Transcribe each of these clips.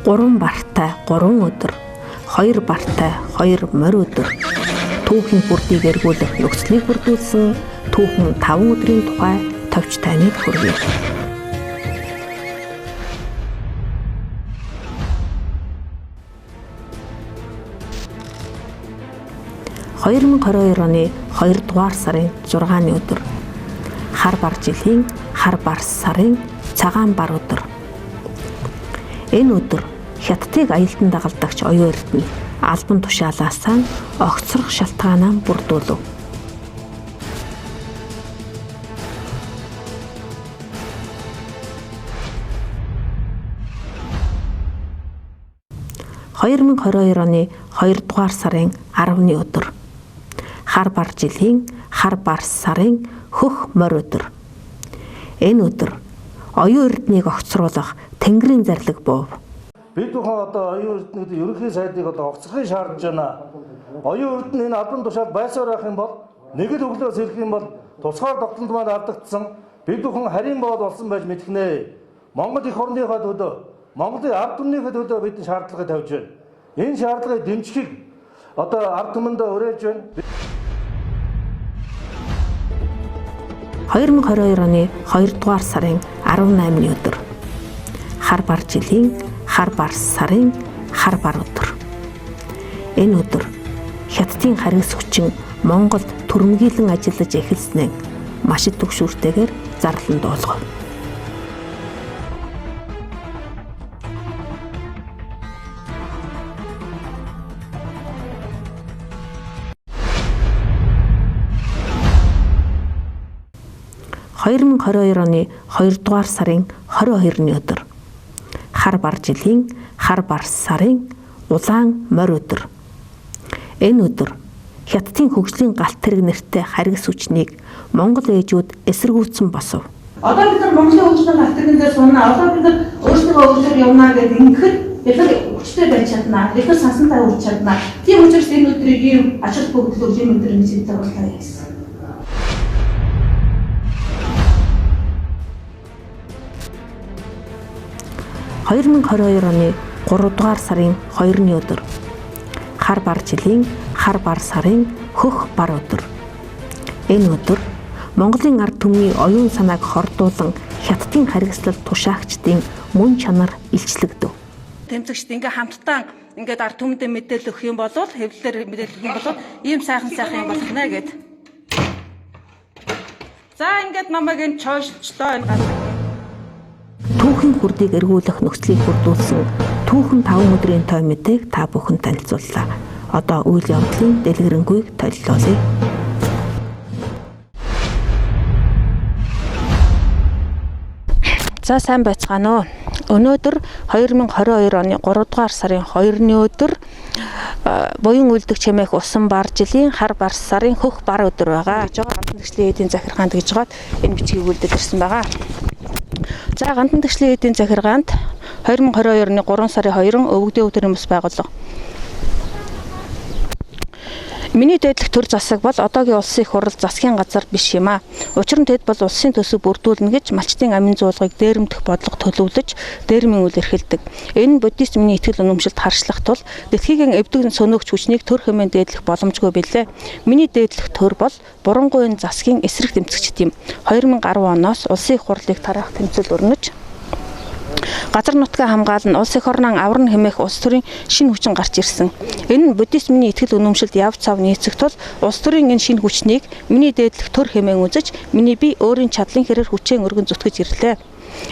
3 бартай 3 өдөр, 2 бартай 2 морь өдөр. Түүхийн бүрдийг эргүүлэх нөхцөлийг бүрдүүлсэн түүхэн 5 өдрийн тухай товч танид хүргэе. 2022 оны 2 дугаар сарын 6-ны өдөр. Хар бар жилийн хар бар сарын цагаан бар өдөр. Энэ өдөр Хятадыг аялдан дагалдагч оюун эрдэнэ албан тушаалаасаа огцрох шалтгаанаа бүрдүүлв. 2022 оны 2 дугаар сарын 10-ны өдөр. Хар бар жилийн хар бар сарын хөх морь өдөр. Энэ өдөр оюун эрднийг огцруулах Тэнгэрийн зарлиг буув. Бид бүхэн одоо оюун эрдэнэт ерөнхий сайдыг одоо огцрохыг шаардж байна. Оюун эрдэнэ энэ албан тушаал байсаар байх юм бол нэг л өглөөс ирэх юм бол тусгаар тогтолт маань алдагдсан. Бид бүхэн харийн боол болсон байж мэдхнэ. Монгол эх орныхоо төлөө, Монголын ард түмнийхээ төлөө бид шаардлагыг тавьж байна. Энэ шаардлагыг дэмжихийг одоо ард түмэндээ уриалж байна. 2022 оны 2 дугаар сарын 18-ны өдөр. Хар бар жилийн хар бар сарын хар бар өдөр. Энэ өдөр Хятадын харгас хүчин Монголд түрэмгийлэн ажиллаж эхэлснээр маш их түгшүүртэйгээр зарлан дуулгав. 2022 оны 2 дугаар сарын 22-ны өдөр. Хар бар жилийн хар бар сарын улаан морь өдөр. Энэ өдөр Хятадын хөгжлийн галт тэрэг нэртэй харгас хүчнийг Монгол ээжүүд эсэргүүцсэн босов. Одоо бид нар Монголын хөгжлийн галт тэрэгэн дээр сууна. Одоо бид нар өөрсдөө хөгжлөөр явна гэдэг ингэхэд бид нар хүчтэй байж чадна. Бид нар сансантай хүрч чадна. Тийм учраас энэ өдрийг ийм ач холбогдол ийм өдөр ингэж хэлдэг боллоо гэсэн. 2022 оны 3 дугаар сарын 2-ны өдөр. Хар бар жилийн хар бар сарын хөх бар өдөр. Энэ өдөр Монголын ард түмний оюун санааг хордуулан Хятадын харгислал тушаагчдын мөн чанар илчлэгдэв. Тэмцэгчд ингээ хамтдаа ингээд ард түмэндээ мэдээлэл өгөх юм бол хэвлэлээр мэдээлэл өгөх юм бол ийм сайхан сайхан юм болох нэ гэд. За ингээд намайг энэ чойшлчлоо энэ газар. Түүхийн хүрдийг эргүүлэх нөхцөлийг бүрдүүлсэн түүхэн 5 өдрийн той мэдээг та бүхэн танилцууллаа. Одоо үйл явдлын дэлгэрэнгүйг толилуулъя. За сайн байцгаана уу. Өнөөдөр 2022 оны 3 дугаар сарын 2-ны өдөр буян үлдэх чимээх усан бар жилийн хар бар сарын хөх бар өдөр байгаа. Гэж байгаа гандан тэгшлийн эдийн захиргаанд гэж байгаад энэ бичгийг үлдээд ирсэн байгаа. За гандан тэгшлийн эдийн захиргаанд 2022 оны 3 сарын 2-н өвөгдийн өдрийн бас байгууллага. Миний дээдлэх төр засаг бол одоогийн улсын их хурал засгийн газар биш юм а. Учир нь тэд бол улсын төсөв бүрдүүлнэ гэж малчдын амин зуулгыг дээрэмдэх бодлого төлөвлөж дээрмийн үйл эрхэлдэг. Энэ нь буддист миний итгэл үнэмшилд харшлах тул дэлхийгэн эвдэг сөнөөгч хүчнийг төр хэмээн дээдлэх боломжгүй билээ. Миний дээдлэх төр бол бурангуйн засгийн эсрэг тэмцэгчд юм. 2010 оноос улсын их хурлыг тараах тэмцэл өрнөж газар нутгаа хамгаална, улс эх орноо аварна хэмээх улс төрийн шинэ хүчин гарч ирсэн. Энэ нь буддист миний итгэл үнэмшилд яв цав нийцэх тул улс төрийн энэ шинэ хүчнийг миний дээдлэх төр хэмээн үзэж миний бие өөрийн чадлын хэрээр хүчээ өргөн зүтгэж ирлээ.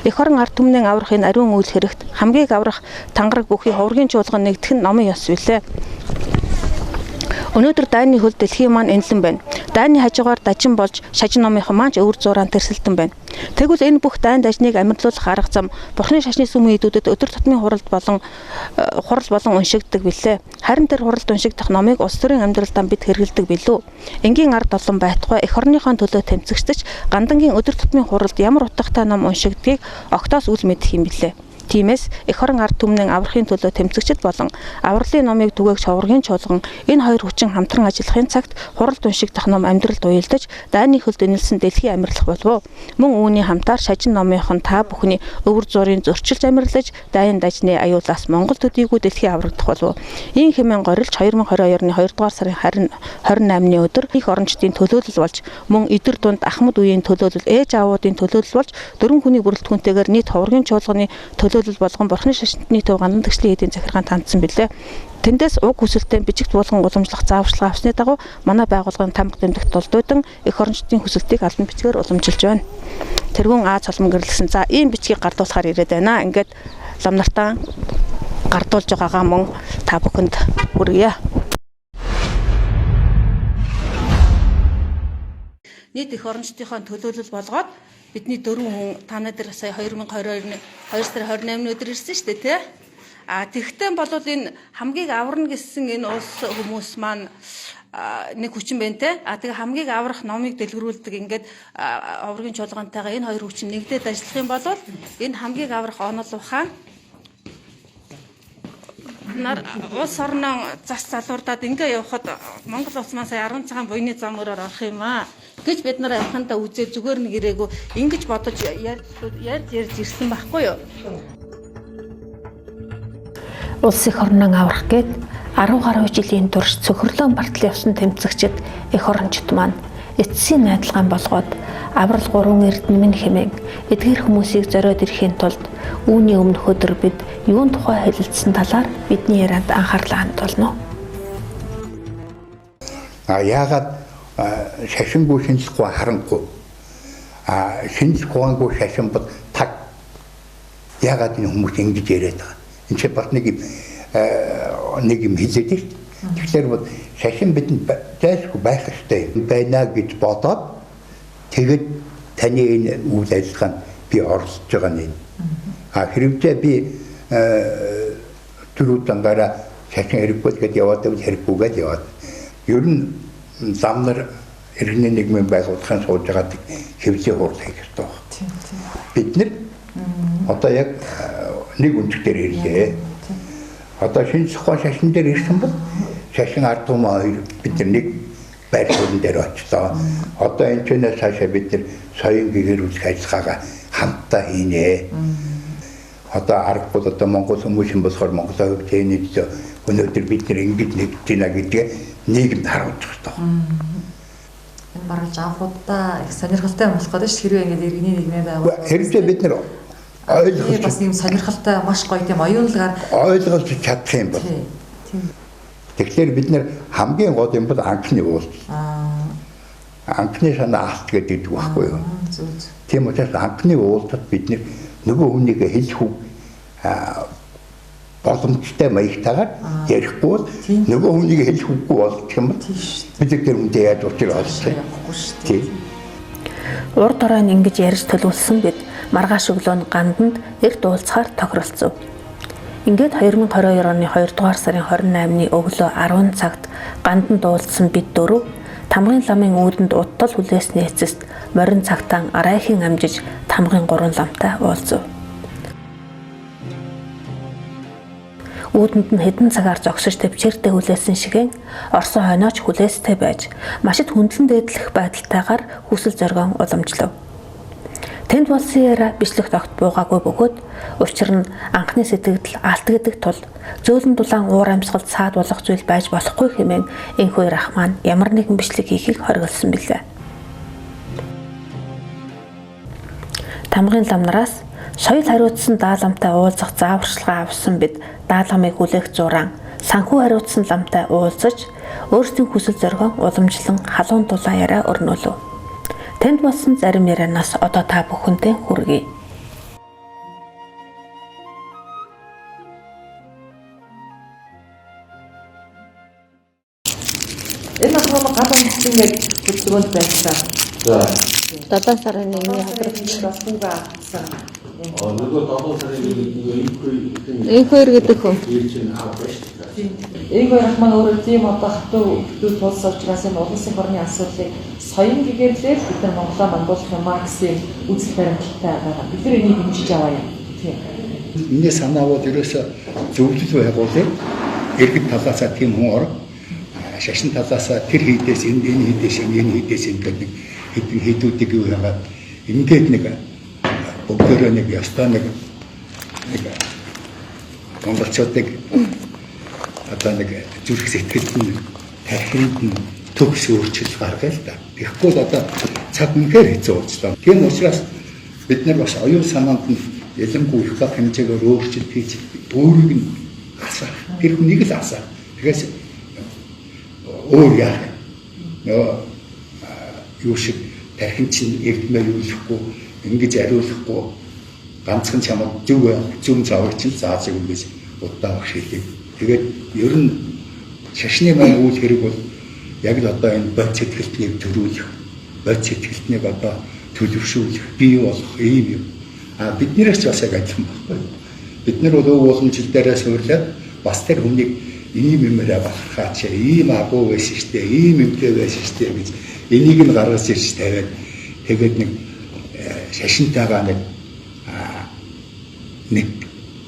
Эх орон ард түмнээ аврах энэ ариун үйл хэрэгт хамгийн аврах тангараг бүхий хувргийн чуулган нэгдэх нь номын ёс билээ. Өнөөдөр дайны хөл дэлхийн маань энэлэн байна. Дайны хажуугаар дажин болж шажин номынхан маань ч өвөр зураан тэрсэлтэн байна. Тэгвэл энэ бүх дайн дажныг амьдлуулах арга зам Бурхны шашны сүмийн эдүүдэд өдөр тутмын хуралд болон хурал болон уншигддаг билээ. Харин тэр хуралд уншигдах номыг улс төрийн амьдралдаа бид хэрэглэдэг билүү? Энгийн ард олон байтугай эх орныхон төлөө тэмцэгчдэж гандангийн өдөр тутмын хуралд ямар утгатай ном уншигдгийг огтоос үл мэдэх юм билээ. Тиймээс эх орон ард түмнэн аврахын төлөө тэмцэгчд болон авралын номыг түгээгч ховргийн чуулган энэ хоёр хүчин хамтран ажиллахын цагт хурал уншигдах ном амьдралд уялдаж дайны хөлд энэлсэн дэлхийн амирлах болов. Мөн үүний хамтаар шажин номынхон та бүхний өвөр зургийн зөрчилж амирлаж дайн дажны аюулаас Монгол төдийгүй дэлхийн аврагдах болов. Ийм хэмээн горилж 2022 оны 2 дугаар сарын 28-ны өдөр их орончдын төлөөлөл болж мөн эдэр дунд Ахмад үеийн төлөөлөл, ээж аавуудын төлөөлөл болж дөрвөн хүний бүрэлдэхүүнтэйгээр нийт ховргийн чуулганы төлөөлөл болгон Бурхны шашинтны төв гандан тэгшлийн эдийн захиргаанд хандсан билээ. Тэндээс уг хүсэлтэд бичигт буулган уламжлах зааварчилгаа авсны дагуу манай байгууллагын тамга дэмдэгт тулдуудан эх орончдын хүсэлтийг албан бичгээр уламжилж байна. Тэргүүн А цолмон гэрлэсэн. За ийм бичгийг гардуулахаар ирээд байна. Ингээд лам нартаа гардуулж байгаагаа мөн та бүхэнд хүргье. Нийт эх орончдынхоо төлөөлөл болгоод бидний дөрвөн хүн та нар дээр сая 2022-ны 2 сарын 28-ны өдөр ирсэн шүү дээ, тий? А тэгтэн бол энэ хамгийн аварна гэсэн энэ улс хүмүүс маань нэг хүчин байна те. А тэгээ хамгийн аврах номыг дэлгэрүүлдэг ингээд овргийн чуулгантайгаа энэ хоёр хүчин нэгдээд ажиллах юм бол энэ хамгийн аврах онол ухаан нар улс орноо зас залуурдаад ингээ явхад Монгол улс маань сая 10 цагаан буйны зам өрөөр орох юм аа гэж бид нар явхандаа үзээ зүгээр нэг ирээгүй ингэж бодож ярьж ярьж ирсэн байхгүй юу? Улс эх орноо аврах гээд 10 гаруй жилийн турш цөхрлөн бартал явсан тэмцэгчид эх орончид маань эцсийн найдалгаан болгоод аврал гурван эрдэнэ минь хэмээн эдгээр хүмүүсийг зориод ирэхийн тулд үүний өмнөх өдөр бид юун тухай хэлэлцсэн талаар бидний ярианд анхаарлаа хандуулна. А яагаад шашингүй шинжлэхгүй харанхуй а шинжлэх ухаангүй шашин бол таг яагаад энэ хүмүүс ингэж яриад байгаа. Энд чинь бас нэг юм хэлээд шүү дээ. Тэгэхээр бол шашин бидэнд зайлшгүй байх ёстой байна гэж бодоод тэгэд таны энэ үйл ажиллагаанд би оролцож байгаа нь. А хэрвээ би түрүү зангаараа шашин хэрэггүй гэдээ яваад байвал хэрэггүй гэдээ яваад. Ер нь зам нар иргэний нийгмийн байгууллагын сууж байгаа хэвлэлийн хурал хийх ёстой байна. Бид нар одоо яг нэг өнцөг дээр ирлээ. Одоо шинжлэх ухаан шашин дээр ирсэн бол шашин ард түмэн хоёр бид нар нэг байр суурин дээр очлоо. Одоо энэ чэнэ цаашаа бид нар соён гэгэрүүлэх ажиллагаагаа хамтдаа хийнэ. Одоо аргагүй одоо Монгол хүмүүс юм болохоор Монгол хөгжөөний төлөө өнөөдөр бид нар ингэж нэгдэж байна гэдгээ нийгэмд харуулж байгаа юм. Энэ баргалж авахудаа их сонирхолтой юм болох гэдэг шүү. Хэрвээ ингэж иргэний нийгмийн байгууллага хэрвээ бид нар ойлгож бас юм сонирхолтой маш гоё тийм оюунлагаар ойлгож чадах юм бол. Тэгэхээр бид нар хамгийн гол юм бол анхны уулзалт. Анхны санаа алт гэдэг байхгүй юу? Тийм учраас анхны уулзалт бид нар нөгөө хүнийг хэлэх үг боломжтой маягтайгаар ярихгүй бол нөгөө хүнийг хэлэх үггүй болчих юм бол бид тэр хүнтэй яаж учир олох юм? Тийм. Урд оройн ингэж ярьж төлөвлөсөн бид маргааш өглөө нь ганданд эрт уулзахаар тохиролцов. Ингээд 2022 оны 2 дугаар сарын 28-ны өглөө 10 цагт ганданд уулзсан бид дөрөв Тамгын ламын үүдэнд удтал хүлээсний эцэст морин цагтаан арайхийн амжиж Тамгын 3 ламтай уулзав. Үүдэнд нь хэдэн цагаар зогсож тэвчээртэй хүлээсэн шигэн Орсон хойнооч хүлээстэй байж машид хүндлэн дээдлэх байдалтайгаар хүсэл зоригон уламжлав. Тэнд болсон яриа бичлэгт огт буугаагүй бөгөөд учир нь анхны сэтгэгдэл алт гэдэг тул зөөлөн дулаан уур амьсгалд саад болох зүйл байж болохгүй хэмээн энхүү ах маань ямар нэгэн бичлэг хийхийг хориглосон билээ. Тамгын ламнараас соёл хариуцсан даалгамтай уулзах зааварчилгаа авсан бид даалгамыг хүлээх зураан санхүү хариуцсан ламтай уулзаж өөрсдийн хүсэл зоригоо уламжлан халуун дулаан яриа өрнүүлв. Тэнд болсон зарим ярианаас одоо та бүхэнтэй хүргэе. Энэ болохоор гал унтсан гэж хөдөлгөөнд байсан. За. 7 сарын 1-ний ходрогч хүүгээ авсан. Нөгөө 7 сарын 1-ний Энхөр гэдэг хүн. Энхөр ах маань өөрөө тийм одоо хатуу өвдөл тулсан учраас энэ улсын орны асуудлыг соён гэгэрлээр бид нар Монголоо мангуулах юм а гэсэн үзэл баримталтай байгаа. Бид нар энийг дэмжиж аваа юм. Тийм. Миний санаа бол ерөөсөө зөвлөл байгуулъя. Иргэд талаасаа тийм хүн ор, шашин талаасаа тэр хийдээс энэ хийдээс энэ хийдээс энэ гэдэг хэдэн хийдүүдийг юу яагаад ингээд нэг бүгдөө нэг ёстой нэг монголчуудыг одоо нэг зүрх сэтгэлд нь тархинд нь төгс өөрчлөлт гаргая л да. Тэгэхгүй л одоо цаг үнэхээр хэцүү болчлоо. Тийм учраас бид нар бас оюун санаанд нь ялангуяа их бага хэмжээгээр өөрчлөлт хийж өөрийг нь асаах. Тэр хүнийг л асаах. Тэгээс өөр яах юм. Нөгөө юу шиг тархин чинь эрдмээр юулахгүй, ингэж ариулахгүй ганцхан чамд зөв зөв завыг чинь зааж өгнө гэж удаа багш хэлээ. Тэгээд ер нь шашны маань үйл хэрэг бол яг л одоо энэ бод сэтгэлтнийг төрүүлэх, бод сэтгэлтнийг одоо төлөвшүүлэх, бий болох ийм юм. А биднээс ч бас яг адилхан байхгүй. Бид нар бол өв уламжил дээрээ суурлаад бас тэр хүнийг ийм юмараа бахархаач, ийм агуу байсан штэ, ийм юмтэй байсан штэ гэж энийг нь гаргаж ирж тавиад тэгээд нэг шашинтайгаа нэг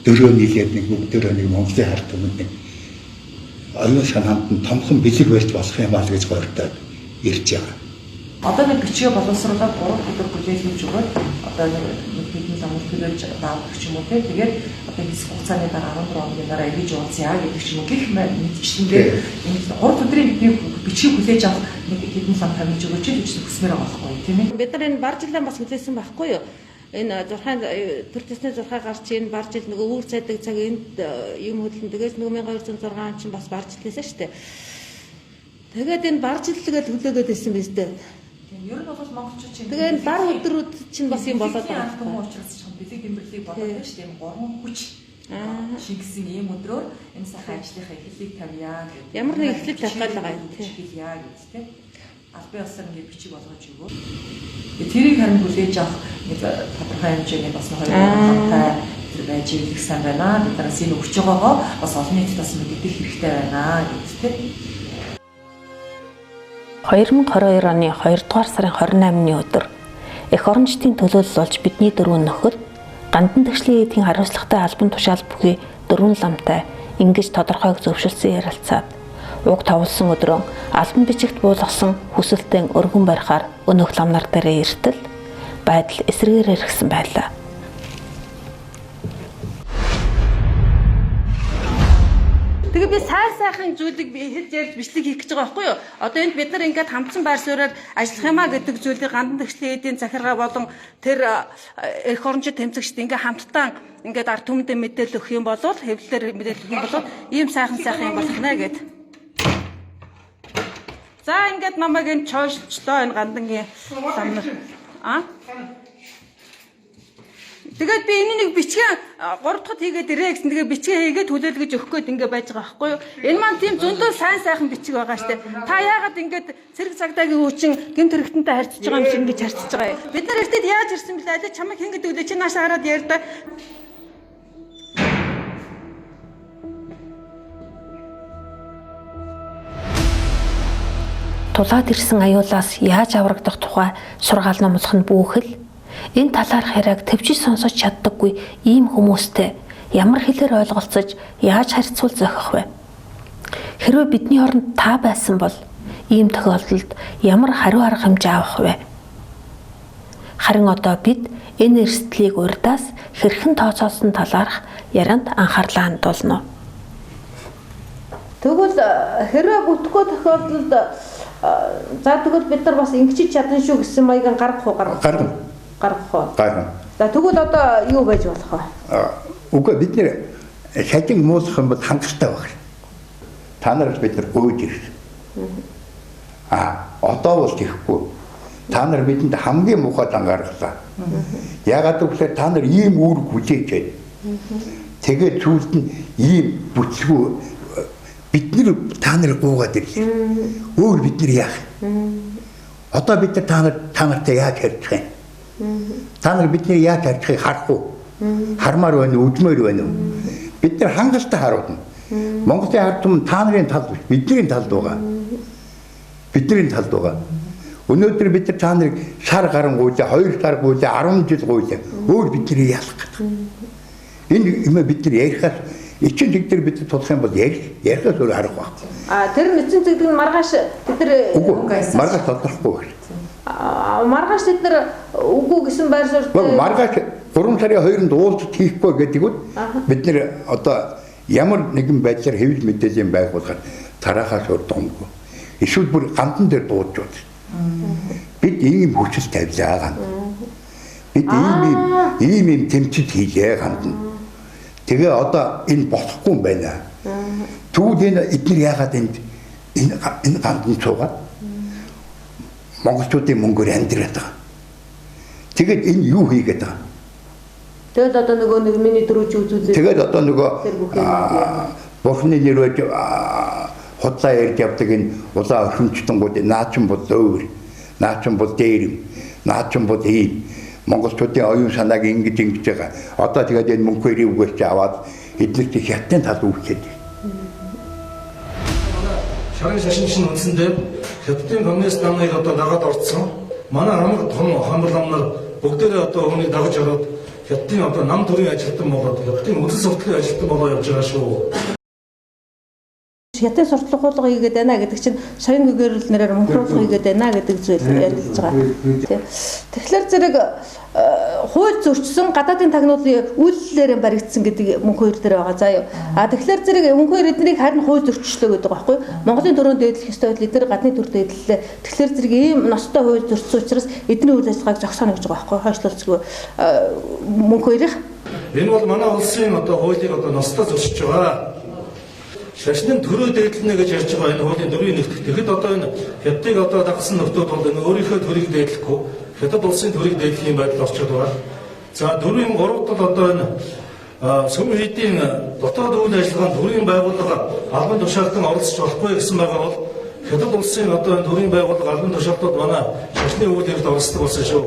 дөрөө нийлээд нэг бүгдөө нэг Монголын харт түмэнд нэг оюун санаанд нь томхон бэлэг барьж болох юм аа гэж гордоод ирж байгаа. Одоо нэг бичгээ боловсруулаад 3 өдөр хүлээлгэж өгөөд одоо нэг хэдэн лам төлөөлж даавах ч юм уу те. Тэгээд одоо хэсэг хугацааны дараа 14 хоногийн дараа эргэж уулзъя гэдэг ч юм уу гэх мэтчлэнгээр энэ 3 өдрийн бидний бичгийг хүлээж авах нэг хэдэн лам тавьж өгөөч гэж хүсмээр байгаа байхгүй тийм ээ. Бид нар энэ бар жилээ бас хүлээсэн байхгүй юу? Энэ зурхайн төр төсний зурхай гарч энэ бар жил нөгөө үүр цайдаг цаг энд юм хөдлөн тэгээс нөгөө 1206 он чинь бас бар жилээсэн шүү дээ. Тэгээд энэ бар жилгээд хүлээгээд байсан биз дээ. Ер нь бол монголчууд чинь тэгээ энэ бар өдрүүд чинь бас юм болоод байгаа юм учраас ч бэлэг дэмбэрлийг бодоод байна шүү дээ. Гурван хүч шингэсэн ийм өдрөөр энэ сайхан ажлынхаа эхлэлийг тавья гэдэг. Ямар нэг эхлэл тавих гал байгаа юм тийм. Эхэлье гэж тийм. Албан ёсоор ингээд бичиг болгож өгөө. Тэрийг харин хүлээж авах нэг тодорхой хэмжээний бас нэг хоёр хамтай тэр байж ирэх сан байна. Бид нараас энэ өгч байгаагаа бас олон нийтэд бас мэддэг хэрэгтэй байна гэж тийм. 2022 оны 2 дугаар сарын 28-ны өдөр эх орончдын төлөөлөл болж бидний дөрвөн нөхөд Гандан тэгшлийн эдийн хариуцлагатай албан тушаал бүхий дөрвөн ламтай ингэж тодорхойг зөвшөлдсөн ярилцаад уг товлсон өдрөө албан бичигт буулгасан хүсэлтэн өргөн барихаар өнөөх ламнар дээрээ эртэл байдал эсрэгээр эргэсэн байлаа. Тэгээ би сайн сайхан зүйлийг би хэлж ярьж бичлэг хийх гэж байгаа байхгүй юу? Одоо энд бид нар ингээд хамтсан байр суурьаар ажиллах юмаа гэдэг зүйлийг Гандан тэгшлийн эдийн захиргаа болон тэр эх орончид тэмцэгчд ингээд хамтдаа ингээд ард түмэндээ мэдээлэл өгөх юм бол хэвлэлээр мэдээлэл өгөх юм бол ийм сайхан сайхан юм болох нэ гэд. За ингээд намайг энэ чойшлчлоо энэ гандангийн ламнар. А? Тэгээд би энэ нэг бичгээ 3 дахь хийгээд ирээ гэсэн. Тэгээ бичгээ хийгээд хүлээлгэж өгөх гээд ингээ байж байгаа байхгүй юу? Энэ маань тийм зөндөө сайн сайхан бичиг байгаа штэ. Та яагаад ингээд цэрэг цагдаагийн хүчин гэмт хэрэгтэнтэй харьцаж байгаа юм шиг ингэж харьцаж байгаа юм? Бид нар эртэд яаж ирсэн бэлээ? Аль чамайг хэн гэдэг үлээ? Чи наашаа хараад ярьдаа. Тулаад ирсэн аюулаас яаж аврагдах тухай сургаал номлох нь бүхэл энэ талаарх яриаг төвчж сонсож чаддаггүй ийм хүмүүстэй ямар хэлээр ойлголцож яаж харьцуул зохих вэ? Хэрвээ бидний оронд та байсан бол ийм тохиолдолд ямар хариу арга хэмжээ авах вэ? Харин одоо бид энэ эрсдлийг урьдаас хэрхэн тооцоолсон талаарх ярианд анхаарлаа хандуулна. Тэгвэл хэрвээ бүтэхгүй тохиолдолд за тэгвэл бид нар бас ингэж чадна шүү гэсэн маяг гаргах уу гаргах? Гаргана. Гаргах уу? Гаргана. За тэгвэл одоо юу байж болох вэ? Үгүй бид нэр шажин муулах юм бол хангалттай байх. Та нарт бид нар гуйж ирсэн. А одоо бол тэхгүй. Та нар бидэнд хамгийн муухай дангаргалаа. Яагаад гэвэл та нар ийм үүрэг хүлээж байна. Тэгээд сүүлд нь ийм бүтлгүй бид нар та нарыг гуугаад ирлээ. Өөр бид нар яах юм? Одоо бид нар та нартай яаж харьцах юм? Та нар бидний яаж харьцахыг харах уу? Хармаар байна уу, үдмээр байна уу? Бид нар хангалттай харуулна. Монголын ард түмэн та нарын талд биш, бидний талд байгаа. Бидний талд байгаа. Өнөөдөр бид нар та нарыг сар гарan гуйлаа, 2 сар гуйлаа, 10 жил гуйлаа. Өөр бидний ялах гэдэг. Энэ юм бид нар ярихаас эцсийн зэг дээр бид тулах юм бол ярихаас өөр арга байхгүй. А тэр эцсийн зэг дээр маргааш бид нар маргааш тодорхгүй байна. Маргааш бид нар үгүй гэсэн байр суурь. Маргааш 3 сарын 2-нд уулзалт хийхгүй гэдэг нь бид нар одоо ямар нэгэн байдлаар хэвлэл мэдээллийн байгууллагаар тараахаас өөр домгүй. Эсвэл бүр гандан дээр дуудаж байна. Бид ийм хүчил тавилаа ганд. Бид ийм ийм тэмцэл хийлээ ганд. Тэгээ одоо энэ болохгүй юм байна. Тэгвэл энэ эднэр яагаад энд энэ ганданд суугаад монголчуудын мөнгөөр амьдраад байгаа. Тэгээд энэ юу хийгээд байгаа? Тэгэл одоо нөгөө нэг миний дөрөв чи үзүүлээ. Тэгээд одоо нөгөө бурхны нэр байж худлаа ярьж явдаг энэ улаан орхимчтангууд наачин бол өөр, наачин бол дээр, наачин бол ийм монголчуудын оюун санааг ингэж ингэж байгаа. Одоо тэгээд энэ мөнхөрийн үгээс чи аваад эднэрт хятадын тал үүсгээд. Шарын шашин чинь үндсэндээ хятадын коммунист намыг одоо дагаад орцсон. Манай хамаг том хамар намнар бүгдээрээ одоо үүнийг дагаж ороод хятадын одоо нам төрийн ажилтан болоод хятадын үзэл сурталын ажилтан болоо явж байгаа шүү. Хятадын сурталчилгаа хийгээд байна гэдэг чинь соён гэгэрэл нэрээр мөнхруулга хийгээд байна гэдэг зүйл ярилж байгаа. Тэгэхээр зэрэг хууль зөрчсөн гадаадын тагнуулын үйлдэлээр баригдсан гэдэг мөнхөөр дээр байгаа заа юу. А тэгэхээр зэрэг мөнхөөр эднийг харин хууль зөрчлөө гэдэг байгаа байхгүй. Монголын төрөнд дээдлэх ёстой байдал эдгээр гадны төр дээдлэлээ. Тэгэхээр зэрэг ийм ностой хууль зөрчсөн учраас эдний үйл ажиллагааг зогсооно гэж байгаа байхгүй. Хойшлуулцгүй мөнхөөрих. Энэ бол манай улсын одоо хуулийг одоо ностой зөрчиж байгаа. Шашны төрөө дээдлэнэ гэж ярьж байгаа энэ хуулийн дөрвийн нэгтгэх. Тэгэхэд одоо энэ хятадыг одоо дагсан нөхдүүд бол энэ өөрийнхөө төрийг дээдлэхгүй хятад улсын төрийг дээдлэх юм байдал орчод байгаа. За дөрвийн гурав дахь одоо энэ сүм хийдийн дотоод үйл ажиллагаанд төрийн байгууллага албан тушаалтан оролцож болохгүй гэсэн байгаа бол хятад улсын одоо энэ төрийн байгууллага албан тушаалтууд манай шашны үйл явдалд оролцдог болсон шүү.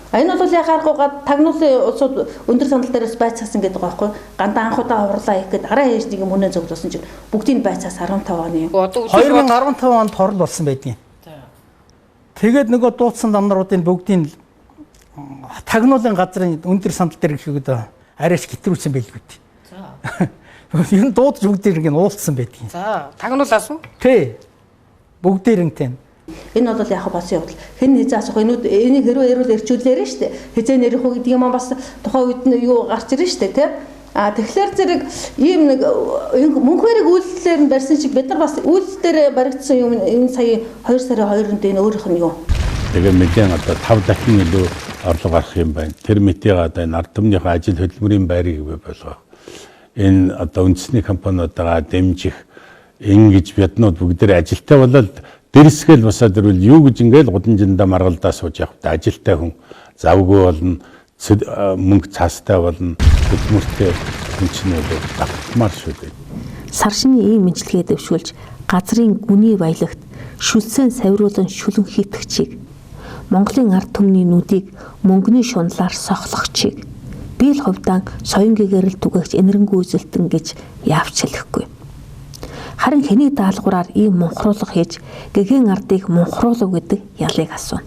Энэ бол яхаарахгүй тагнуулын улсууд өндөр сандал дээрээс байцаасан гэдэг байгаа байхгүй. Гандаа анх удаа хурлаа хийх гээд арай хийж нэг юм үнэн зөвлөсөн чинь бүгдийг байцаас 15 оны. 2015 онд хорл болсон байдгийн. Тэгээд нөгөө дуудсан намнаруудын бүгдийг тагнуулын газрын өндөр сандал дээр гэхэд арайч гитрүүлсэн байлгүй дээ. За. Ер нь дуудаж бүгдийг нь уулзсан байдгийн. За, тагнуулаас уу? Тий. Бүгдээрэн тийм. Энэ бол яг болсон явдал. Хэн хэзээ асуух энүүд энийг хэрвээ ярил эрчүүлээрэ шүү дээ. Хэзээ нэрэх үү гэдэг юм бас тухайн үед нь юу гарч ирнэ шүү дээ, тэ? А тэгэхээр зэрэг ийм нэг мөнхөрийг үйлдэлээр нь барьсан шиг бид нар бас үйлдэлээр баригдсан юм энэ сая 2 сарын 2-нд энэ өөрийнх нь юу. Тэгээ мэдэн одоо 5 дахин илүү орлого гарах юм байна. Тэр мэтийг одоо энэ ард түмнийхээ ажил хөдөлмөрийн байрыг бий болгох. Энэ одоо үндэсний компаниудаа дэмжих ингэж биднүүд бүгдээр ажилтаа болоод дэрсгэл босоод ирвэл юу гэж ингээл гудамжиндаа маргалдаа сууж явах та ажилтай хүн завгүй болно, мөнгө цаастай болно, хөдөлмөртэй хүн чинь бол давтмаар шүү дээ. Сар шинийн ийм мэдлэгээ дэвшүүлж газрын гүний баялагт шүлсэн савируулан шүлэн хийтгэчийг Монголын ард түмний нүдийг мөнгөний шунлаар сохлогчийг би л хувьдаан соён гэгэрэл түгээгч энэрэнгүй үзэлтэн гэж яавч хэлэхгүй. Харин хэнийг даалгавраар ийм мунхруулга хийж гэгээн ардыг мунхруулав гэдэг ялыг асууна.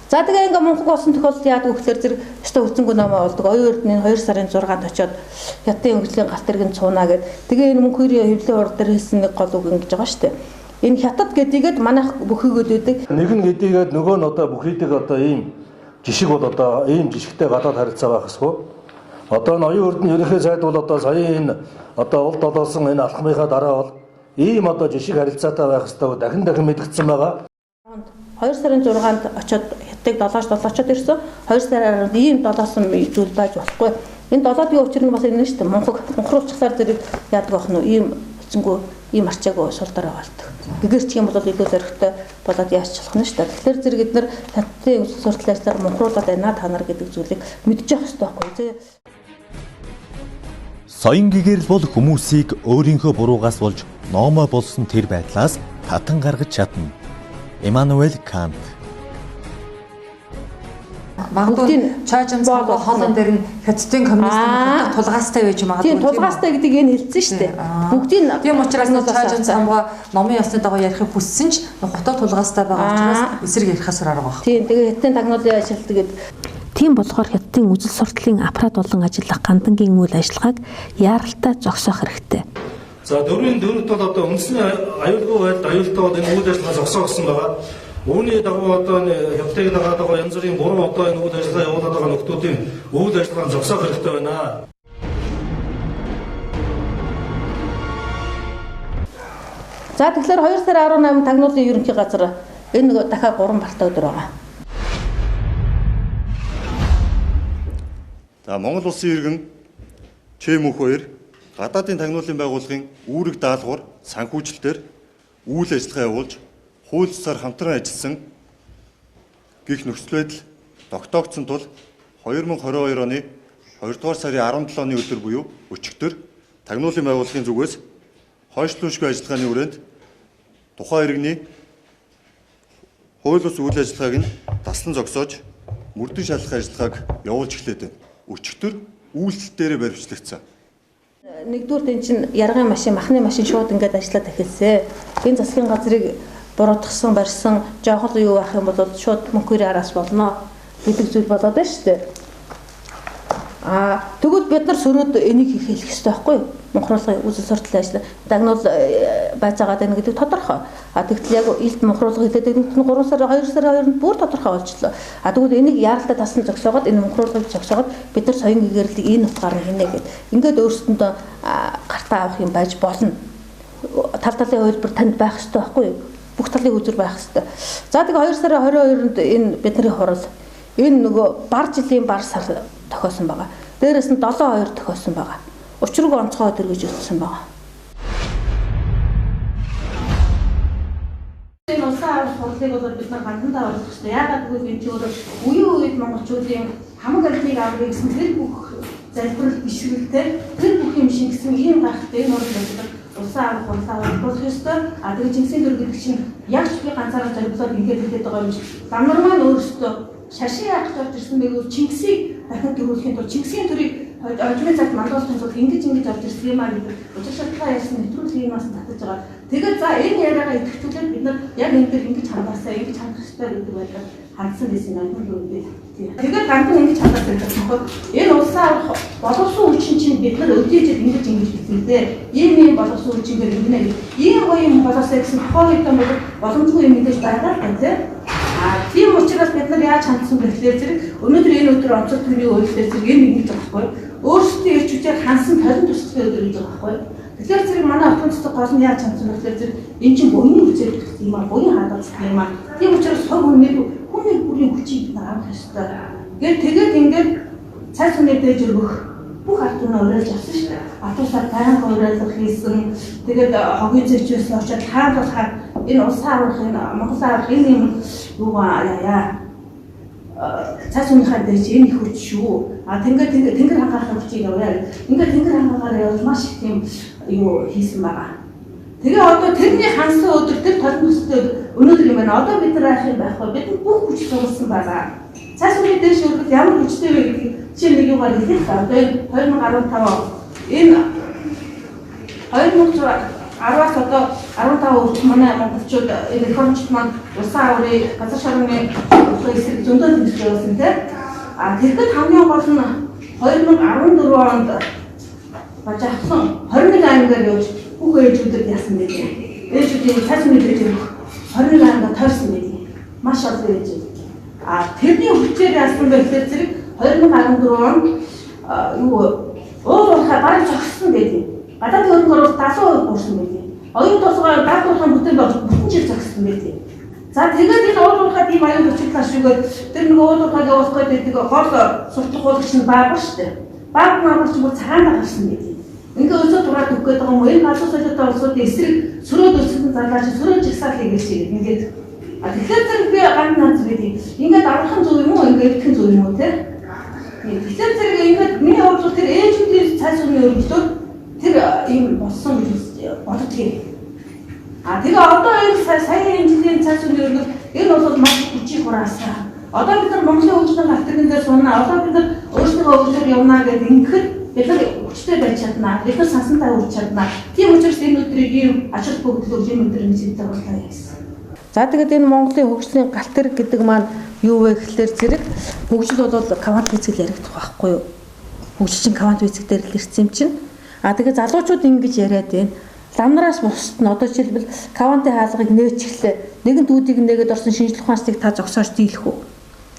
За тэгээ ингээ мунхаг болсон тохиолдолд яадаг вэ гэхээр зэрэг өстой хүчингү номоо болдог. Оюун эрдэнэ 2 сарын 6-нд очиод хятадын хөгжлийн галт тэрэгэн цуунаа гэд. Тэгээ энэ мөнхөрийн хэвлэлийн хурал дээр хэлсэн нэг гол үг ингэж байгаа шүү дээ. Энэ хятад гэдийгэд манайх бүхийгөөд байдаг. Нэг нь гэдийгээд нөгөө нь одоо бүхийдэг одоо ийм жишг бол одоо ийм жишгтэй гадаад харилцаа байх ёсгүй. Одоо энэ оюун эрдэнэ ерөнхий сайд бол одоо саяын энэ одоо уул долоосон энэ алхмынхаа дараа бол ийм одоо жишг харилцаатай байх ёстой дахин дахин мэдгдсэн байгаа. 2 сарын 6-нд очиод хятадыг долоочод ирсэн. 2 сарын 10-нд ийм долоосон зүйл байж болохгүй. Энэ долоодгийн учир нь бас энэ шүү дээ. Мунхаг мунхруулчихлаар зэрэг яадаг байх нь ийм эцэнгүү ийм арчаагүй сул дараа болдог. Гэгэрчих юм бол илүү зоригтой болоод яаж болох нь шүү дээ. Тэгэхээр зэрэг эднэр хятадын үсэл суртал ажиллаар мунхруулаад байна та нар гэдэг зүйлийг мэдчих хэрэгтэй байхгүй тий. Соён гэгэрэл бол хүмүүсийг өөрийнхөө буруугаас болж номой болсон тэр байдлаас татан гаргаж чадна. Эммануэль Кант. Магадгүй чойжм цамгаа хоолон дээр нь хятадын коммунист тулгаастай байж магадгүй. Тийм тулгаастай гэдгийг энэ хэлсэн шүү дээ. Бүгдийг тийм учраас чойжм цамгаа номын ёсны дагуу ярихыг хүссэн ч хутаг тулгаастай байгаа учраас эсрэг ярихаас арга байх. Тийм тэгээ хятадын тагнуулын ажилт гээд Тийм болохоор Хятадын үзэл сурталын аппарат болон ажиллах гандангийн үйл ажиллагааг яаралтай зогсоох хэрэгтэй. За дөрвийн дөрөвт бол одоо үндэсний аюулгүй байдал аюултай бол энэ үйл ажиллагаа зогсоогдсон байгаа. Үүний дагуу одоо энэ Хятадыг дагаад байгаа янз бүрийн буруу одоо энэ үйл ажиллагаа явуулаад байгаа нөхдүүдийн үйл ажиллагааг зогсоох хэрэгтэй байна. За тэгэхээр 2 сарын 18 тагнуулын ерөнхий газар энэ нөгөө дахиад 3 балтай өдөр байгаа. За Монгол улсын иргэн Чэмүх хоёр гадаадын тагнуулын байгууллагын үүрэг даалгавар санхүүжилтээр үйл ажиллагаа явуулж хууль ёсоор хамтран ажилласан гих нөхцөл байдал тогтоогдсон тул 2022 оны 2 дугаар сарын 17-ны өдөр буюу өчигдөр тагнуулын байгууллагын зүгээс хойшлуушгүй ажиллагааны хүрээнд тухайн иргэний хууль бус үйл ажиллагааг нь таслан зогсоож мөрдөн шалгах ажиллагааг явуулж эхлэв. Өчигдөр үйлдэл дээрээ баривчлагдсан. Нэгдүгээр энэ чинь яргын машин, махны машин шууд ингээд ажиллаад эхэлсэн. Энэ засгийн газрыг буруутгасан, барьсан, жоохон юу байх юм бол шууд мөнхөрийн араас болно гэдэг зүйл болоод байна шүү дээ. Аа тэгвэл бид нар сөрөөд энийг хийх хэлэх ёстой байхгүй юу? Мунхруулгын үзэл сурталчилгаа ажил дагнуул байцаагаад байна гэдэг тодорхой. А тэгтэл яг илт мунхруулга хэлээд нэг нь 3 сар 2 сар 2-нд бүр тодорхой болчлоо. А тэгвэл энийг яаралтай тасна зогсоогоод энэ мунхруулгыг зогсоогоод бид нар соён гэгэрлийг энэ утгаар нь хийнэ гэд. Ингээд өөрсдөндөө гартаа авах юм байж болно. Тал талын хувилбар танд байх ёстой байхгүй юу? Бүх талын үзүр байх ёстой. За тэгээ 2 сарын 22-нд энэ бидний хурал энэ нөгөө бар жилийн бар сар тохиосон байгаа. Дээрээс нь 7-2 тохиосон байгаа. Учиргүй онцгой өдөр гэж үзсэн байгаа. Энэ улсын аварга хурлыг бол бид нар гандандаа оруулах хэрэгтэй. Яагаад гэвэл энэ чинь өөрөө үеийн үед монголчуудын хамаг амьтныг аврах гэсэн тэр бүх залбирал бишрэлтэй тэр бүх юм шингэсэн ийм гайхалтай энэ хурал бид нар улсын аварга хурлаа оруулах ёстой. А тэгээ Чингисийн төр гэдэг чинь яг ч би ганцаараа зориглоод ингээд хэлээд байгаа юм шиг. Лам нар маань өөрсдөө шашин яах гэж орж ирсэн бэ гэвэл Чингисийг дахин төрүүлэхийн тулд Чингисийн төрийг ожмын цагт мандуулахын тулд ингэж ингэж орж ирсэн юм а гэдэг учир шалтгаан яасан нэвтрүүлэг юмас татаж байгаа. Тэгээд за энэ яриагаа идэвхжүүлээд бид нар яг энэ дээр ингэж хандаасаа ингэж хандах ёстой гэдэг байдлаар хандсан байсан юм аа. Тэгээд гандан ингэж хандаад байдаг байхгүй. Энэ улсын аварга боловсон хүчин чинь бид нар өдөө жил ингэж ингэж хэлсэн дээ. Ийм ийм боловсон хүчингээр ингэнэ гэж. Ийм гоё юм болоосаа гэсэн тухайн үед бол боломжгүй юм мэдээж байгаа л та тийм. А тийм учраас бид нар яаж хандсан бэ гэхээр зэрэг өнөөдөр энэ өдөр онцлог төрийн үйлдэлээр зэрэг энэ ингэж байгаа байхгүй. Өөрсдийн эрч хүчээр хансан толон тусалтай өдөр гэж байгаа байхгүй. Тэгэхээр зэрэг манай отгон цэцэг гол нь яаж хандсан бэ гэхээр зэрэг энэ чинь буян хүчээр гэсэн юм а буян хадгалсан юм а. Тийм учраас хувь хүний бүрийн хүчийг бид нар авах ёстой. Гэр тэгээд ингээд цай сүний дэж өргөх бүх ард түмээ уриалж авсан шүү дээ. Атуусаар байнга уриалга хийсэн. Тэгээд хогийн зэвчээс очиад хаан тулахаар энэ улсын аварга энэ Монгол аварга энэ юм юугаа яа цай сүнийхээ дэж энэ их хүч шүү. А тэнгэр тэнгэр хангаахын хүчийг яваа. Ингээд тэнгэр хангаагаар явж маш их тийм юу хийсэн байгаа. Тэгээ одоо тэрний хансан өдөр тэр толон төсөлтэй өнөөдөр юм байна. Одоо бид нар яах юм байхгүй. Бид бүх хүч цугласан байгаа. Цай сүний дээш өргөл ямар хүчтэй вэ гэдгийг жишээ нэг юугаар хэлэх та. Одоо энэ 2015 он энэ 2010-аас одоо 15 хүртэл манай монголчууд энэ реформчд маань улсын аврыг газар шорооны ухаан эсрэг зөндөө тэмцэж явуулсан тийм. А тэгэхэд хамгийн гол нь 2014 онд бажаахсан 21 аймгаар явж бүх ээжүүдэд яасан бэ? Ээжүүдийн цай сүний дэж өргөх 21 аймгаар тойрсон байдаг. Маш олон ээжүүд. А тэрний хүчээр яасан бэ гэхээр зэрэг 2014 онд юу уул уурхай бараг зогссон байдаг. Гадаадын хөрөнгө оруулалт 70% буурсан байдаг. Оюун толгой баг уурхай бүтэн болж бүтэн жил зогссон байдаг. За тэгээд энэ уул уурхайд ийм аюул учирлаа шүүгээд тэр нэг уул уурхайг явуулах гэдэг гол суртал хуулагч нь Баабар шүү дээ. Баабар маабар ч бүр цагаан гарсан байдаг. Ингээ өсөө дураад өгөх гээд байгаа юм уу? Энэ галзуу солиотой улсуудын эсрэг сөрөөд өсгөн зарлаач сөрөөд жигсаал хийгээч гэдэг. Ингээд а тэгэхээр зэрэг би ганд нааз байдаг. Ингээд аврахын зөв юм уу? Ингээд идэхэн зөв юм уу те? Тэгэхээр зэрэг ингээд миний хувьд бол тэр ээжүүдийн цай сүмний өргөлөөр тэр юм болсон гэж боддгийг. А тэгээ одоо энэ сая энэ жилийн цай сүмний өргөл энэ бол маш хүчийг хураасан. Одоо бид нар Монголын хөгжлийн галт тэрэгэн дээр сунна. Одоо бид нар өөрсдийнхөө хөгжлөөр явна гэдэг ингэхэд бид нар хүчтэй байж чадна. Бид нар сансантай үрж чадна. Тийм учраас энэ өдрийг ийм ач холбогдол өгч энэ өдөр ингэж хэлдэг боллоо гэсэн. За тэгээд энэ Монголын хөгжлийн галт тэрэг гэдэг маань Юу вэ гэхлээр зэрэг хөгжил бол квант физик л яригдах байхгүй юу? Хөгжил чинь квант физик дээр л ирсэн юм чинь. А тэгээ залуучууд ингэж яриад байна. Ламнараас бусд нь одоо жишээлбэл квантын хаалгыг нээчихлээ. Нэгэн түүдийг нээгээд орсон шинжлэх ухаанчдыг та зогсоож дийлэх үү?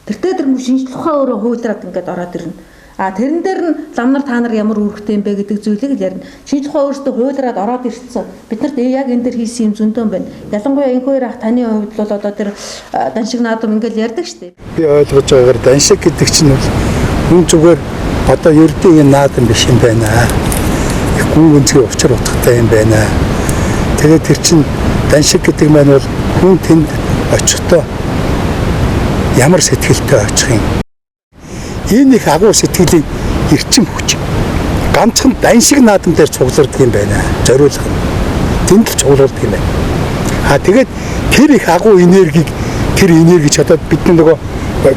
Тэртээ тэрнгүү шинжлэх ухаан өөрөө хуйлраад ингээд ороод ирнэ. А тэрэн дээр нь ламнар та нар ямар үүрэгтэй юм бэ гэдэг зүйлийг л ярина. Шинжлэх ухаан өөрөөсөө хуйлраад ороод ирсэн. Бид нарт яг энэ дээр хийсэн юм зөндөө байна. Ялангуяа энэ хоёр ах таны хувьд бол одоо тэр даншиг наадам ингээл ярьдаг шүү дээ. Би ойлгож байгаагаар даншиг гэдэг чинь бол хүн зүгээр одоо ердийн энэ наадам биш юм байна. Их гүн гүнзгий учир утгатай юм байна. Тэгээд тэр чинь даншиг гэдэг маань бол хүн тэнд очихдоо ямар сэтгэлтэй очих юм. Энэ их агуу сэтгэлийн эрчим хүч ганцхан даншиг наадам дээр цугларддаг юм байна. Зориулах нь. Тэнд л цуглуулдаг юм байна. А тэгээд тэр их агуу энергийг тэр энерги ч одоо бидний нөгөө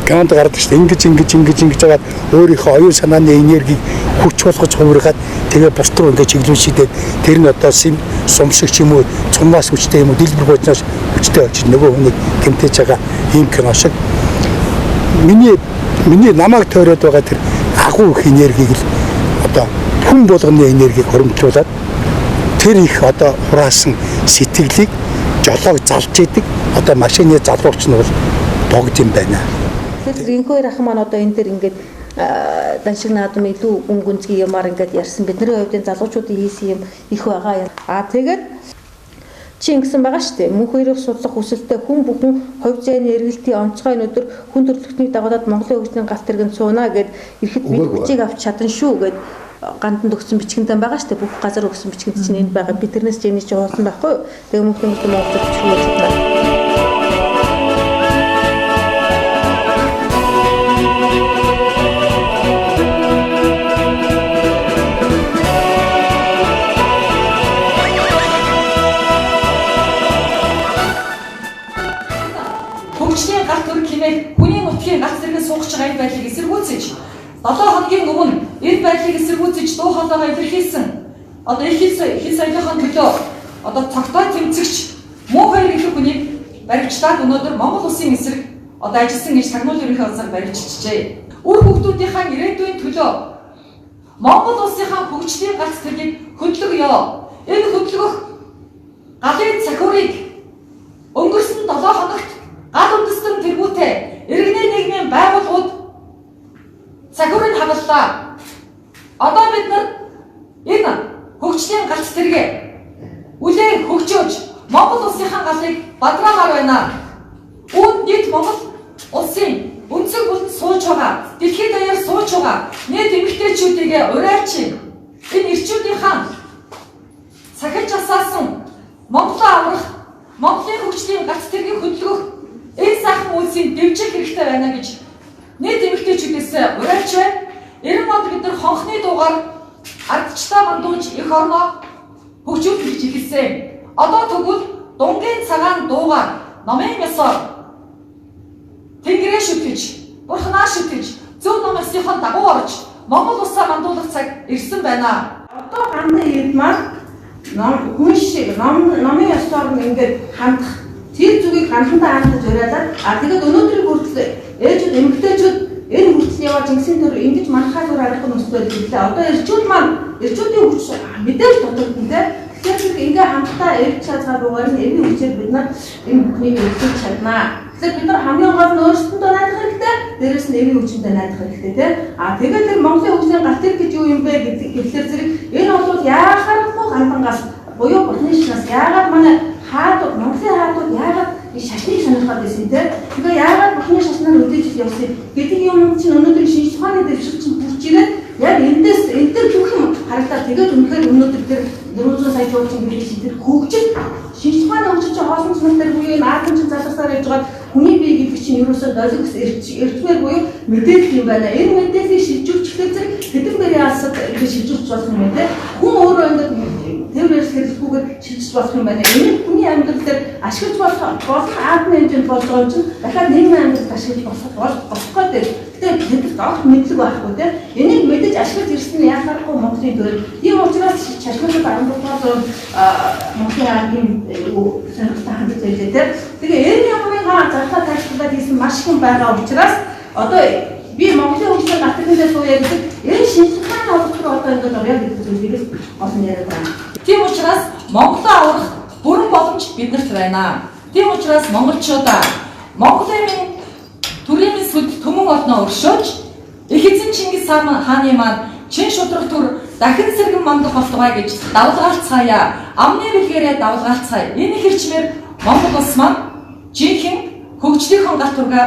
кинонд гардаг шүү дээ. Ингэж ингэж ингэж ингэж жагаад өөрийнхөө оюун санааны энергийг хүч болгож хувиргаад тэгээ бусд руу ингэж чиглүүл шидээд тэр нь одоо сум шиг ч юм уу цумнаас хүчтэй юм уу дэлбэр гуйжнаас хүчтэй болж нөгөө хүнийг гэмтээж байгаа ийм кино шиг миний намайг тойроод байгаа тэр агуу их энергийг л одоо хүн болгоны энергийг хуримтлуулад тэр их одоо хураасан сэтгэлийг жолоог залж идэг одоо машины залууч нь бол богд юм байна. Тэгэхээр энэ хоёр ах маань одоо энэ дэр ингээд даншиг наадам илүү гүн гүнзгий юмар ингээд ярьсан. Бидний хувьд энэ залуучуудын хийсэн юм их байгаа. А тэгээд чи ингэсэн байгаа шүү дээ. Мөнх хоёрыг судлах хүсэлтэй хүн бүхэн хувь зээний эргэлтийн онцгой өнөдөр хүн төрөлхтнийг дагуулад Монголын хөгжлийн галт тэргэнд сууна гэд ирэхэд бид хүчийг авч чадан шүү гэд ганданд өгсөн бичгэнтэй байгаа шүү дээ. Бүх газар өгсөн бичгэнд чинь энд байгаа. Би тэрнээс ч энийг чи хуулсан байхгүй юу? Тэгээ мөнх нэмэлт Монголд бичгэн чадна. Хөгжлийн галт тэрэг хэмээх хүний нутгийн галт тэргэнд суугч байгаа энэ байдлыг эсэргүүцэж 7 хоногийн өмнө энэ байдлыг эсэргүүцэж дуу хоолойгоо илэрхийлсэн одоо их хил соёлынхон төлөө одоо цогтой тэмцэгч мөн хоёр их хүнийг баривчлаад өнөөдөр Монгол улсын эсрэг одоо ажилласан гэж тагнуулын ерөнхий газар баривчилжээ. Үр хүүхдүүдийнхаа ирээдүйн төлөө Монгол улсынхаа хөгжлийн галт тэргийг хөдлөгөө. Энэ хөдлөгөх галын цахиурыг өнгөрсөн 7 хоногт гал үндэстэн тэргүүтээ иргэний нийгмийн байгууллагууд цахиурыг хагаллаа. Одоо бид нар энэ хөгжлийн галт тэргээ үлээн хөгжөөж Монгол улсынхаа галыг бадраамаар байна. Үүнд нийт Монгол улсын өнцөг бүлэнд сууж байгаа, дэлхийд даяар сууж байгаа нийт эмэгтэйчүүдийгээ урайлчих. Энэ эрчүүдийнхаа сахилж асаасан Монголоо аврах, Монголын хөгжлийн галт тэргийг хөдөлгөх энэ сайхан үйлсийн дэвжих хэрэгтэй байна гэж нийт эмэгтэйчүүдээс уриалж байна. 90 онд бид нар хонхны дуугаар ардчлаа мандуулж эх орноо хөгжүүлэх гэж эхэлсэн. Одоо тэгвэл дунгийн цагаан дуугаар номын ёсоор Тэнгэрээ шүтэж, Бурхнаа шүтэж, зөв ном ёсныхон дагуу орж Монгол улсаа мандуулах цаг ирсэн байна. Одоо гандан ирд маань ном хүн шиг номын ёсоор нь ингээд хандах тэр зүгийг ганхантаа хандаж уриалаад а тэгээд өнөөдрийг хүртэл ээжүүд эмэгтэйчүүд энэ хүртэл яваа жинхэнэ төр ингэж манхаа зүр аргагүй нөхцөл байлээ. Одоо эрчүүд маань эрчүүдийн хүч мэдээж дутагдана те. Тэгэхээр ингээ хамтдаа эрж чадгааргүйгээр нь эвийн хүчээр бид нар энэ бүхнийг эвдэж чаднаа. Тэгэхээр бид нар хамгийн гол нь өөрсдөндөө найдах хэрэгтэй, дээрэс нь эвийн хүчиндээ найдах хэрэгтэй те. А тэгээд тэр Монголын хөгжлийн галт тэрэг гэж юу юм бэ гэхлээр зэрэг энэ бол яахааргүй гандан гал буюу бурхны шнаас яагаад манай хаадууд Монголын хаадууд яагаад энэ шашныг сонирхоод байсан те. Тэгээ яагаад бурхны шашнаар өдөөж явсан гэдэг юм чинь өнөөдөр шинжлэх ухааны дэвшил чинь хүрч ирээд яг эндээс энэ төр бүх юм харагдаад тэгээд үнэхээр өнөөдөр тэр 400 сая жуулчин гэдэг чинь тэр хөгжил шинжлэх ухааны хөгжил чинь хоосон цунал дээр буюу энэ атом чинь залгасаар явж байгаа хүний бие гэдэг чинь ерөөсөө долгис эрчмээр буюу мэдээлэл юм байна. Энэ мэдээллийг шилжүүлчихлээр зэрэг хэдэн бэрийн алсад ингэ шилжүүлж болох юм байна те. Хүн өөрөө ингэ тээврээс хэрэглэхгүйгээр шилжиж болох юм байна. Энэ хүний амьдрал дээр ашиглаж болох атомын хэмжээнд болж байгаа юм чинь дахиад нийгмийн амьдралд ашиглаж болох гэдэг. Гэтэ бид огт мэдлэг байхгүй те. Энийг мэдэж ашиглаж ирсэн нь яхаарахгүй Монголын төр. Тийм учраас шашнууд 10 дугаар зуунд Монголын аргын сонирхолтой хандаж байлээ те. Тэгээ энэ ямрын зарлаа тайлбарлаад хийсэн маш маш хүн байгаа учраас одоо би Монголын хөгжлийн галт тэрэгэн дээр сууя гэдэг энэ шинжлэх ухааны овог руу одоо ингэж орё гэдэг зүйлийг л гол нь яриад байгаа. Тийм учраас Монголоо аврах бүрэн боломж биднэрт байна. Тийм учраас монголчуудаа Монголын минь төрийн минь сүлд түмэн олноо өршөөж их эзэн Чингис хааны маань чин шудраг төр дахин сэргэн мандах болтугай гэж давлгаалцгаая. Амны бэлгээрээ давлгаалцгаая. Энэ хэрчмээр Монгол улс маань жинхэнэ хөгжлийнхөн галт тэргээ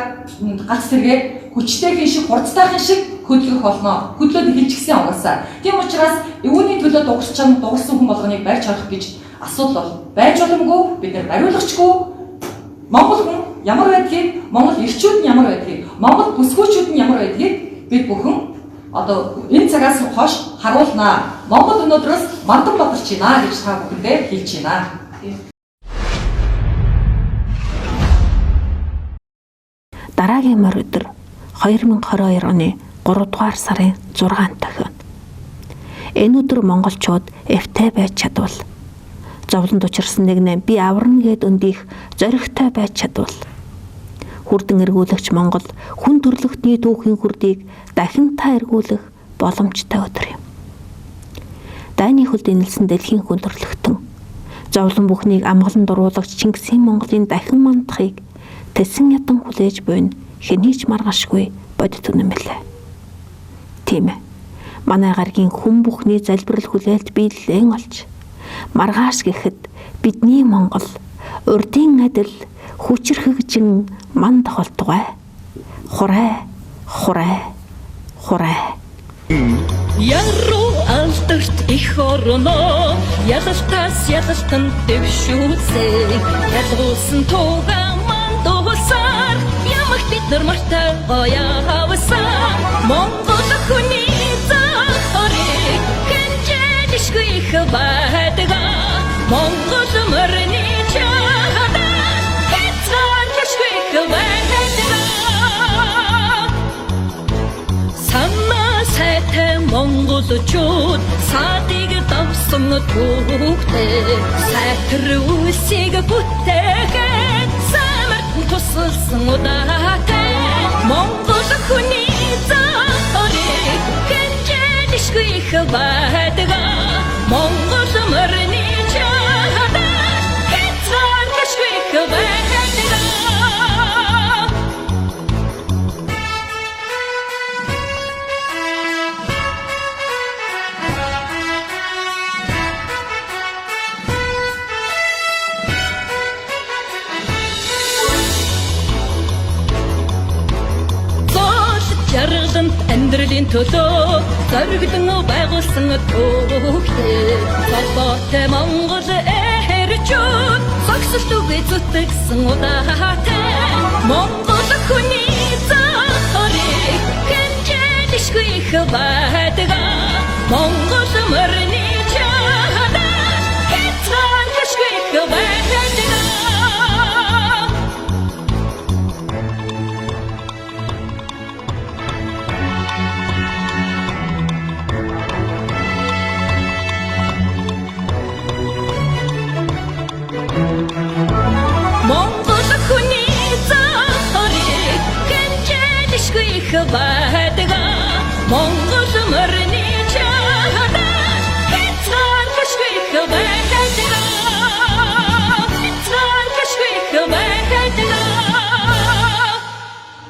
галт тэргээ хүчтэйхэн шиг хурцтайхан шиг хөдлөх болно. Хөдлөөд эхэлчихсэн угаасаа. Тийм учраас үүний төлөө дугарч дугарсан хүн болгоныг барьж харах гэж асуудал бол байж боломгүй. Бид нар бариулагчгүй. Монгол хүн ямар байдгийг, Монгол эрчүүд нь ямар байдгийг, Монгол бүсгүүчүүд нь ямар байдгийг бид бүхэн одоо энэ цагаас хойш харуулнаа. Монгол өнөөдрөөс мандан бодолч байна гэж та бүхэндээ хэлж байна. Дараагийн морь өдөр 2022 оны 3 дугаар сарын 6-нд тохино. Энэ өдөр монголчууд эвтэй байж чадвал зовлонд учирсан нэг нэм би аварна гэд өндих зоригтой байж чадвал хүрдэн эргүүлэгч Монгол хүн төрлөختний түүхийн хүрдийг дахин та эргүүлэх боломжтой өдөр юм. Дайны хөлд энэлсэн дэлхийн хүн төрлөختөн зовлон бүхнийг амгалан дуруулагч Чингисийн Монголын дахин мандахыг тэсэн ядан хүлээж буйн хэний ч маргаашгүй бодит үнэн билээ. Тийм ээ. Манай гаргийн хүн бүхний залбирал хүлээлт биелэн олж маргааш гэхэд бидний Монгол урдын адил хүчрхэгжин мандах болтугай. Хурай, хурай, хурай. Яруу алдарт их орноо ялалтаас ялалтанд дэвшүүлсэй. Ялгуулсан туга мандуулсаар ямагт бид нар мартай гоёа хавсан. Монгол хүний захарыг хэнжээлшгүй их байдаг. Монгол мөрний чадал хязгаарлашгүй их байдаг. Санаа сайтай монголчууд садыг давсан түүхтэй сайтар үлсийг бүтээхэд самарт тусалсан удаатай Монгол хүний захарыг хэнжээлшгүй их байдаг. Монгол мөрний чадал хязгаарлашгүй их байдаг. Жаргалант амьдралын төлөө зоригдон байгуулсан түүхтэй золбоотой Монгол эрчүүд зогсолт үгүй зүтгэсэн удаатай Монгол хүний захарыг хэнжээлшгүй их байдаг. Монгол мөрний чадал хязгаарлашгүй их байдаг. Монгол хүний захарыг хэнжээлшгүй их байдаг. Монгол мөрний